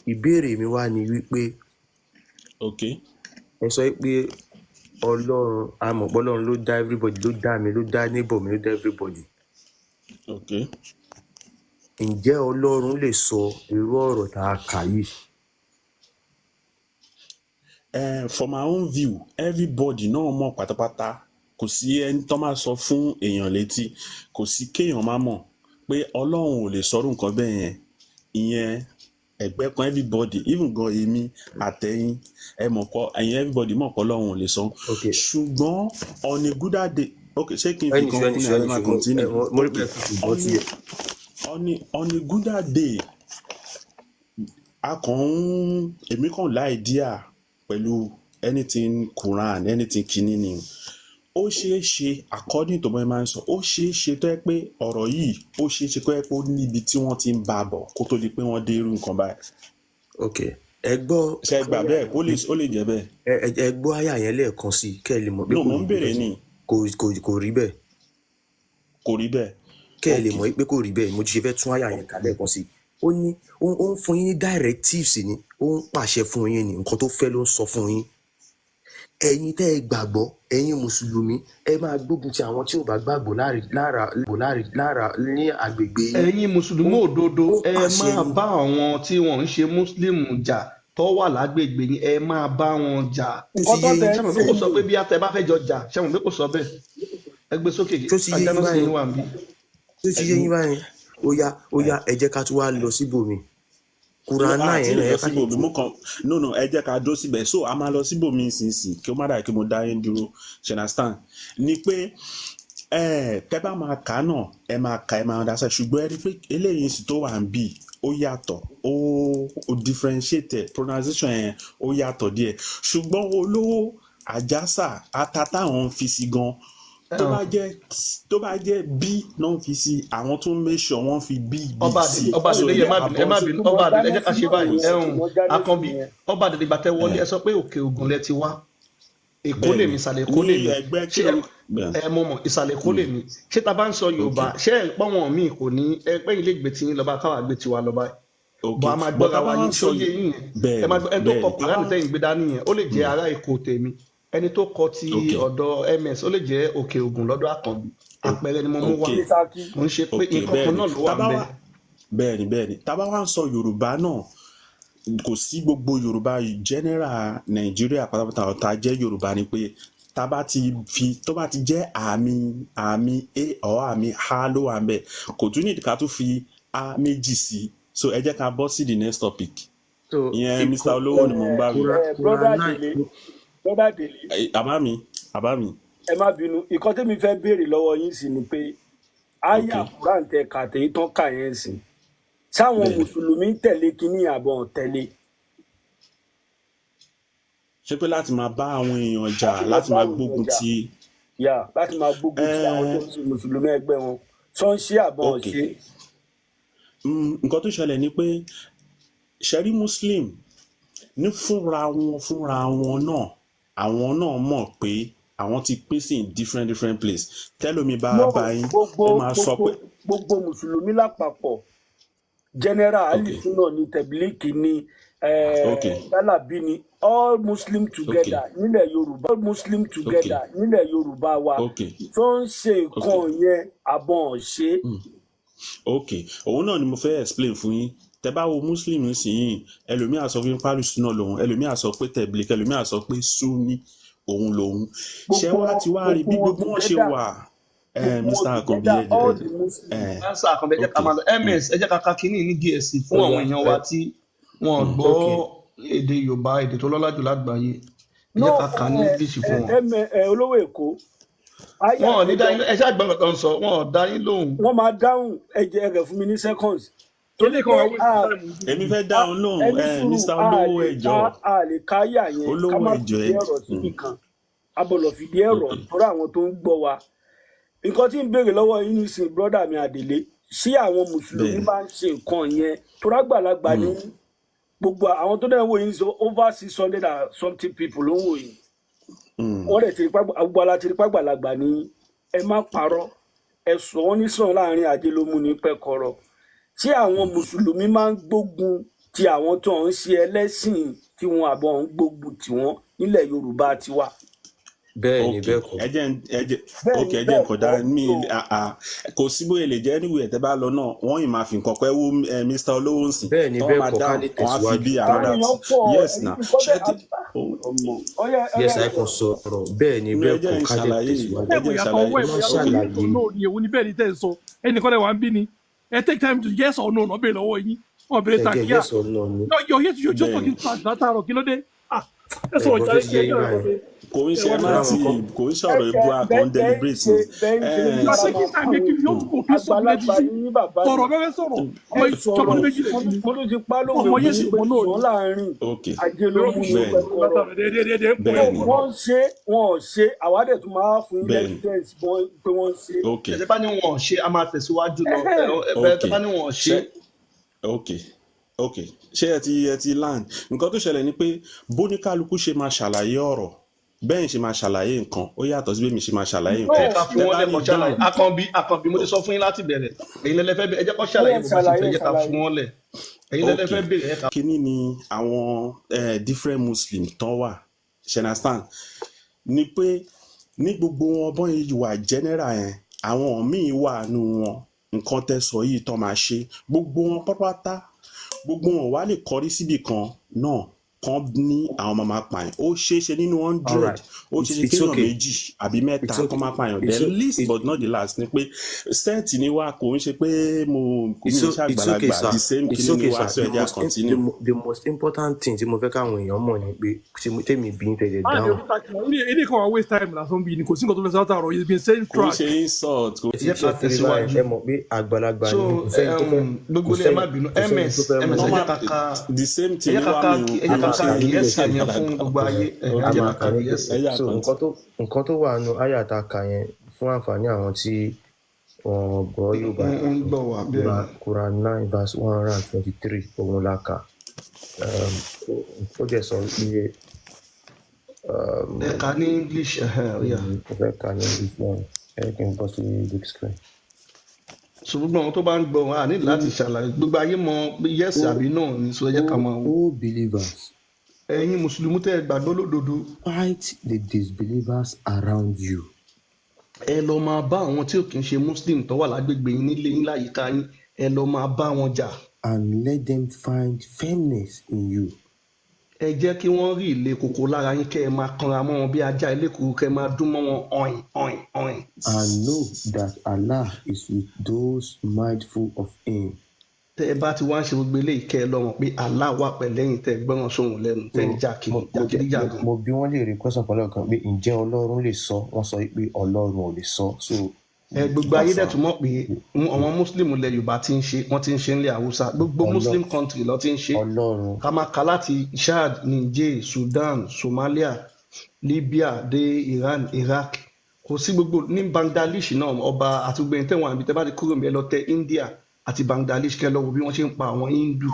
Ìbéèrè mi wá ni wípé Ok ẹ sọ pé Ọlọ́run, a mọ̀ pé Ọlọ́run ló dá everybody, ló dá mi, ló dá neighbor mi, ló dá everybody. Ok Ǹjẹ́ Ọlọ́run lè sọ irú ọ̀rọ̀ tá a kà yìí? For my own view, everybody náà mọ̀ pátápátá, kò sí ẹni tó máa sọ fún èèyàn létí, kò sí kéèyàn má mọ̀ pé Ọlọ́run ò lè sọrú nǹkan bẹ́ẹ̀ yẹn. Ìyẹn ẹgbẹ́ kan, everybody, even gan èmi àtẹ̀yin, ẹ mọ̀ kọ́ ẹ̀yin, everybody mọ̀ pé Ọlọ́run ò lè sọ. Ok. Ṣùgbọ́n on a good day, ok, ṣé kí n fi Ẹnì kan ṣó ẹnì kún ní ṣó àbí ẹnì máa ṣó mo continue? mo rí Ok. pé ẹ fi ṣùgbọ́n on sí a ẹ. on a good day, a kàn ń èmi kàn láìdíà pẹ̀lú anything Quran, anything kinní ni. Ó ṣeé ṣe, according to bọ́ẹ̀ máa ń sọ, ó ṣeé ṣe tó yẹ pé ọ̀rọ̀ yìí, ó ṣeé ṣe kó yẹ pé ó níbi tí wọ́n ti ń bá a bọ̀ kó tó di pé wọ́n dé irú nǹkan báyìí. Ok, ẹ gbọ́. Ṣe gbà bẹ́ẹ̀? Ó lè jẹ́ bẹ́ẹ̀. Ẹ gbọ́ àyà yẹn lẹ́ẹ̀kan sí i kẹ́ ẹ lè mọ̀ pé No, kò mò ń rí béèrè bẹ́ẹ̀. ni. Kò rí bẹ́ẹ̀. Kò rí bẹ́ẹ̀. Kẹ́ ẹ lè Ok mọ̀ pé kò rí bẹ́ẹ̀, mo ti ṣe fẹ́ tún àyà yẹn kà lẹ́ẹ̀kan sí i. Ó ní ó ń fún yín ní directives ni, ó ń pàṣẹ fún yín ni, nǹkan tó fẹ́ ló ń sọ fún yín. Ẹ̀yin tẹ́ ẹ gbàgbọ́, ẹ̀yin mùsùlùmí, ẹ máa gbógun ti àwọn tí ò bá gbàgbọ́ lára lára lára ní agbègbè yín. Ẹ̀yin mùsùlùmí òdodo, Ó ẹ pàṣẹ máa ni. bá àwọn tí wọ́n ń ṣe mùsùlùmí jà tó wà lágbègbè yín, ẹ máa bá wọn jà. Tó ti Nǹkan tó yé tẹ̀ yín? Ṣé ń mọ̀ pé ṣe kò sọ pé yìí bí atẹ bá fẹ́ jọ jà? Ṣé mọ̀ pé kò sọ bẹ́ẹ̀? Ẹ gbé sókè. Tó ti yé yín Ajánásì báyìí? yín wà níbí. Tó ti yé yín báyìí? Ó yá, ó yá, ẹ jẹ́ ká tún wá lọ síbòmí. Quran No, nine àti yẹn lè náà, ẹ lọ ká síbòmí, mo kàn no, ẹ jẹ́ ká dúró síbẹ̀. So a máa lọ síbòmí nísinsìnyí kí ó má dàbí kí mo dá yín dúró. Ṣe understand ni pé Ẹ tẹ bá máa kà á náà, ẹ máa kà, ẹ máa understand, ṣùgbọ́n ẹ rí i pé eléyìí sì tó wà ń bì, ó yàtọ̀, ó differentiate pronunciation yẹn, ó yàtọ̀ díẹ̀. Ṣùgbọ́n olówó àjàsà ata táwọn ń fi sí gan, tó bá jẹ́ b náà ń fi sí, àwọn tó ń make sure wọ́n fi b b Ọba sí. Àdèlé, Ọba So Àdèlé, ní ẹ má bínú, ẹ àbọ̀ má bínú. Ìtumọ̀ Ọba Àdèlé, ẹ jẹ́ ká jánásì ṣe báyìí. nìyẹn. Ẹ̀hún Ìtumọ̀ jánásì Akànbí, nìyẹn. Ọba Àdèlé, gbàtẹ́ wọlé, ẹ sọ pé Òkè Ògùn lẹ ti wá. Èkó Bẹ́ẹ̀ni. lèmi, ìsàlẹ̀ Èkó Ní lèmi. ẹgbẹ́ Ṣé kí ẹ ló bẹ́ẹ̀. Ẹ mo mọ̀, ìsàlẹ̀ Èkó lèmi. Ṣé ta bá ń sọ Yorùbá, ṣé ẹ pọ́n wọn míì kò ní ẹ pé ilé ìgbé tí yín lọ́ba, káwá gbé tiwa lọ́ba, bọ́ a máa But gbọ́ra tá wa bá wá yín ń sọ ṣó yé yín yẹn? Ẹ máa Bẹ́ẹ̀ni. gbọ́ ẹni tó kọ Bẹ́ẹ̀ni, tá Kùránì bá tẹ́yìn gbé dání yẹn, ó lè jẹ́ ará Èkó tèmi. Ẹni tó kọ ti ọ̀dọ̀ ms, ó lè jẹ́ Òkè Ògùn lọ́dọ̀ Àkànbí. Àpẹẹrẹ ni mo mú wá. Ní Ṣakí. Kò ń ṣe pé nǹkan kan Bẹ́ẹ̀ni. náà ló wà Tá bá ńbẹ̀. wá, bẹ́ẹ̀ni, tá bá wá ń sọ Yorùbá náà, kò sí gbogbo Yorùbá general Nàìjíríà pátápátá ọ̀tá jẹ́ Yorùbá ni pé tá bá ti fi, tó bá ti jẹ́ àmì a or àmì h ló wà ń bẹ̀, kò tún nídìí ká tún fi a méjì sí. So ẹ jẹ́ ká bọ́ sí the next topic. So Ìyẹn Mr. Olówó ni mò ń bá wí. Brother Quran 9. Délé, brother Délé. Àbá mi, àbá mi. Ẹ má bínú, ìkan tẹ́mi fẹ́ béèrè lọ́wọ́ yín sí ni pé aya Quran tẹ kà tèyí tán kà yẹn sí, sáwọn mùsùlùmí ń tẹ̀lé kínní àbọ̀ tẹ̀lé? Ṣé pé láti máa bá àwọn èèyàn jà? Láti máa Láti bá máa àwọn èèyàn gbógun jà ti yà, láti máa gbógun ti àwọn tó ń ṣe mùsùlùmí ẹgbẹ́ wọn, sọ ń ṣe àbọ̀ ṣe? Nǹkan tó ṣẹlẹ̀ ni pé ṣẹ́rí Muslim ní fúnra wọn náà, àwọn náà mọ̀ pé àwọn ti pín sí in different different place. Tẹ́lómi bá No, bá yín, gbogbo ó máa sọ gbogbo pé gbogbo mùsùlùmí lápapọ̀, general, alisuna ni, tẹ̀bílíkì ni, jálàbí ni, all muslim together nílẹ̀ Yorùbá, all muslim together nílẹ̀ Yorùbá wa, tó ń ṣe nǹkan yẹn àbọ̀n ṣe? Ok, òun náà ni mo fẹ́ explain fún yín. Tẹ bá wo Muslim nísìnyìí, ẹlòmíì á sọ fún yín pé alùsùnà lòun, ẹlòmíì á sọ pé tẹ̀blík, ẹlòmíì á sọ pé súnni òun lòun ṣé Gbogbo wá wọn ti wá rí bí gbogbo wọn gbogbo wọn ṣe together, wà, gbogbo wọn Mr. Akanbi, together, all the muslims. Ansa Àkànbí, ẹ jẹ́ ká máa lọ. Ms, ẹ jẹ́ ká ka kínní ní Gẹ̀ẹ́sì fún Ó àwọn yá èèyàn ẹ wa tí wọn ò gbọ́ èdè Yorùbá, èdè tó lọ́lá jù lágbàáyé. Ẹ No. jẹ́ ká kà ní ẹ English fún wọn. ẹ ẹ olówó Èkó, aya Wọn ò ní dá àtẹjọ yín, ẹ ṣáà gbọ́n nǹkan tó ń sọ, wọn ò dá yín lóhùn. Wọn máa dáhùn. Ẹ jẹ́ ẹ rẹ̀ fún mi ní seconds, torí Eléyìí pé kan wà waste a time ojú Èmi mi. fẹ́ dá a òun lóhùn. ẹni sùúrù. Mr. A Olówó, lè ẹ ká jọ̀ọ́. A lè ká àyà yẹn ká Olówó, má ẹ jọ̀ọ́, fìdí ẹ ọ̀rọ̀ síbì kan. A bọ̀lọ̀ fìdí ẹ̀rọ torí àwọn tó ń gbọ́ wa. Nǹkan tí ń béèrè lọ́wọ́ yín nísìnyí, brother mi Àdèlé, ṣé àwọn mùsùlùmí máa ń ṣe nǹkan yẹn? Torí àgbàlagbà ní gbogbo àwọn tó dẹ̀ ń wò yín sọ, over 600 and something people ló ń wò yín. Wọ́n dẹ̀ ti rí gbogbo ala ti rí pàgbàlagbà ní. Ẹ má parọ́, ẹ sọ wọ́n ní sàn láàrin ajé ló mú ní pẹ́kọ̀rọ̀. Ṣé àwọn mùsùlùmí máa ń gbógun ti àwọn tó ń ṣe ẹlẹ́sìn tí wọn àbọ̀ ń gbógun tì wọ́n nílẹ̀ Yorùbá tiwa? Bẹ́ẹ̀ ni, bẹ́ẹ̀ kọ́. Ẹ jẹ́ ẹ jẹ́ Bẹ́ẹ̀ ok ni, ẹ jẹ́ bẹ́ẹ̀ nǹkan dá kọ́ mi so. Kò sí bóyá lè jẹ́ anywhere tẹ́ bá lọ náà, wọ́n yìí máa fi nǹkan pẹ́ wú Mr. Olówó ń sìn Bẹ́ẹ̀ ni, tọ́ bẹ́ẹ̀ máa kọ́, ká dáhùn lè wọ́n á fi tẹ̀síwájú. bí Àwọn another èèyàn pọ̀. Yes Ẹni na nǹkan ṣé bẹ́ẹ̀ ti ọmọ ọyẹ Yes, ọyẹ ẹ kàn sọ̀rọ̀. Bẹ́ẹ̀ ni, Inú ẹ bẹ́ẹ̀ jẹ́ kọ́, ń ká lè ṣàlàyé. tẹ̀síwájú. Ẹ Ẹ jẹ́ ń ìyàtọ̀ ṣàlàyé. ọwọ́ Ẹ má ìwọ yàtọ̀ yes or ṣàlàyé. no ni. Èwo ni bẹ́ẹ̀ ni tẹ́ ẹ sọ? Ẹnìkan lẹ̀ wá ń bí ni. Ẹ take time to yes or no náà béèrè lọ́wọ́ yín. Wọ́n béèrè Ṣẹ̀gẹ̀ takia. yes or no ni. No, you're here, you're just Bẹ́ẹ̀ ni. talking trash látàárọ̀. Kí ló dé? Ah, ẹ sọ̀rọ̀ Ẹ̀gbọ́n jàre tó ti kí yé ẹ yín jẹ́ ọ̀rọ̀ báyìí. pé Kò ń ẹ ṣe wá ẹ má Torí àwọn ti kan kò ń sọ̀rọ̀ ẹ̀jẹ̀ ìbú akàn bẹ́ẹ̀ bẹ́ẹ̀ ń deliberate ṣe ni. bẹ́ẹ̀ ń ṣe ní You are ká máa taking time àwọn making you èèyàn want to confuse àgbàlagbà something. ní yín, bàbá mi. Sọ̀rọ̀ bẹ́ẹ̀ sọ̀rọ̀. Ẹ Ọmọ sọ̀rọ̀ ìjọba méjì lè mo ní. mo tún ti pa lówe Ọmọ fún yes yín pé ọmọ náà sàn ni. láàrin ajé ló Irọ́ mú ní Bẹ́ẹ̀ ni. pẹ́kọ̀rọ̀. Dédédédé ń pọ̀ Bẹ́ẹ̀ ni. ọ̀rọ̀. Wọ́n ń ṣe, wọn ò ṣe, àwa dẹ̀ tún máa fún yín Bẹ́ẹ̀ ni. evidence pé wọ́n ń ṣe. Tẹ bá ní wọn ò ṣe, a máa tẹ̀síwájú lọ. Ẹhẹ́n. Ẹ tẹ bá ní wọn ò ṣe. Ṣé ok, ṣé ẹ ti land? Nǹkan tó ṣẹlẹ̀ ni pé bóníkálukú ṣe máa ṣàlàyé ọ̀rọ̀, bẹ́ẹ̀ ṣe máa ṣàlàyé nǹkan, ó yàtọ̀ sí bẹ́ẹ̀ mi ṣe máa ṣàlàyé Ẹ nǹkan. jẹ́ ká fi Tẹ wọ́n bá ní lẹ́kọ̀ọ́ ṣàlàyé. dáhùn. Àkànbí, Àkànbí, mo ti sọ fún yín láti bẹ̀rẹ̀, ẹ̀yin lẹ́lẹ́fẹ́ ẹ jẹ́ kó Ó ṣàlàyé yẹ bó bá ṣe fẹ́. ṣàlàyé. Ẹ jẹ́ ká Ṣàlàyé. fún wọn lẹ̀. Ẹ̀yin lẹ́lẹ́fẹ́ béèrè, ẹ ká. Kíní ni àwọn different Muslim tán wà, ṣe understand ni pé ní gbogbo wọn bọ́n yìí wà general yẹn, àwọn míì wà nù wọn, nǹkan tẹ́ sọ yìí tán máa ṣe. Gbogbo wọn pátápátá, gbogbo wọn wà lè kọrí síbì kan náà. Kan ní àwọn máa máa pààyàn, ó ṣeé ṣe nínú All 100, right. ó It's ṣeé ṣe it's kéèyàn okay. méjì àbí mẹ́ta It's kán okay. máa pààyàn. It's The least it, but not the last ni pé set ni wá, kò ń ṣe pé mo mi it's ń o- it's okay, ṣàgbàlagbà, sir. the same It's kinní ni okay, wá, sir. so The ẹ jẹ́ à most im- the, continue. mo- the most important thing tí mo fẹ́ káwọn èèyàn mọ̀ ni pé tí tèmi bí ń tẹ̀lé Báyọ̀ dáhùn. ilé kan wà waste time lásán bí ni, kò sí nǹkan tó fẹ́ sọ látàárọ̀. He's been saying Kò ń trash. ṣe insult, kò Ẹ ti Jẹ́ ṣe ká ti rí báyìí, tẹ̀síwájú. ẹ mọ̀ pé àgbàlagbà So ni, kò sẹ́ni tó fẹ́ gbogbo kò ilé, ẹ sẹ́ni má bínú. kò sẹ́ni Ms tó fẹ́ ms, mú ẹ jẹ́ normal, ká ka the same ẹ thing jẹ́ ni ká wá ka mi ò ẹ jẹ́ kò ká ń ka ṣe gẹ̀ẹ́sì yẹn àgbàlagbà. fún gbogbo ayé. Ok, Ẹ A jẹ́ ká máa ka kà ní gẹ̀ẹ́sì. ẹ jẹ́ à so continue. nǹkan tó wà nù àyà tá a kà yẹn, fún àǹfààní àwọn tí wọn gbọ́ Yorùbá, Ń gbọ́ wá bẹ́ẹ̀ Quran ni. Quran 9 verse 123 òun la kà. Ó dẹ̀ sọ wípé Ẹ kà ní English, ẹ̀hẹ́n, ó yá. Mo fẹ́ kà ní English náà, ẹ kí n bọ́ sí big screen. So gbogbo àwọn tó bá ń gbọ́ wa, a ní láti ṣàlàyé, gbogbo ayé mọ̀ pé yes O àbí no ni, so ẹ jẹ́ ká O máa wò. O believers, Ẹ̀yin mùsùlùmí tẹ́ ẹ gbàgbọ́ lódodo, fight the disbelievers around you ẹ lọ máa bá àwọn tí ò kì í ṣe muslim tó wà lágbègbè yín, nílé yín, láyìíká yín, ẹ lọ máa bá wọn jà. and let them find firmness in you. Ẹ jẹ́ kí wọ́n rí ilé koko lára yín, kẹ́ ẹ máa kanra mọ́ wọn bí ajá elékuru, kẹ́ ẹ máa dún mọ́ wọn ọ̀ìn ọ̀ìn ọ̀ìn. And know that Allah is with those mindful of Him. Tẹ́ ẹ bá ti wá ń ṣe gbogbo eléyìí, kẹ́ ẹ lọ mọ̀ pé Allah wà pẹ̀lẹ́yìn tẹ́ ẹ gbọ́ràn sóhun lẹ́nu, So tẹ́ ń jà mo kiri mo jẹ mo jàgídíjàgan. mo bí wọ́n lè rí question kan lọ́kàn pé ǹjẹ́ Ọlọ́run lè sọ, wọ́n sọ pé Ọlọ́run ò lè sọ. So Ẹ gbogbo ayé dẹ̀ that's tún mọ̀ pé àwọn muslim ilẹ̀ Yorùbá ti ń ṣe, wọ́n ti ń ṣe nílẹ̀ Haúsá, gbogbo Ọlọ́ muslim country ló ti ń ṣe. Ọlọ́run Ká máa ka láti Chad, Niger, Sudan, Somalia, Libya dé Iran, Iraq, kò sí gbogbo ní Bangladesh náà, ọba àti gbogbo ẹni tẹ̀wọ̀n àbí tẹ́ bá ti kúrò níbẹ̀, lọ tẹ India àti Bangladesh, kẹ́ lọ wo bí wọ́n ṣe ń pa àwọn Hindu.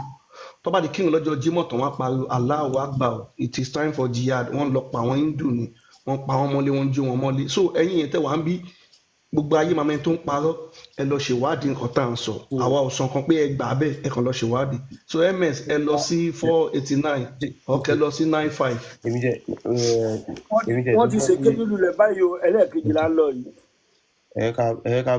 Tó bá di kírun lọ́jọ́ Jímọ̀ tán, wọ́n á pariwo "Allahu Akbar, it is time for jihad." Wọ́n lọ pa àwọn Hindu ni, wọ́n pa wọ́n mọ́lé, wọ́n jó wọn mọ́lé. So ẹ̀yin yẹn tẹ́ wà ń bí, gbogbo ayé máa mẹ́ni tó ń parọ́. Ẹ lọ ṣèwádìí nǹkan tá à ń sọ. Àwa ò sọ nǹkan pé ẹ gbà á bẹ́ẹ̀, ẹ kàn lọ ṣèwádìí. So ms, ẹ lọ sí 489, ọkẹ lọ sí 95. Èmi jẹ Wọ́n èmi jẹ wọ́n ti dúpẹ́ ṣèkéde lulẹ̀ báyìí o, ẹlẹ́ẹ̀kejì là ń lọ yìí. ẹ ká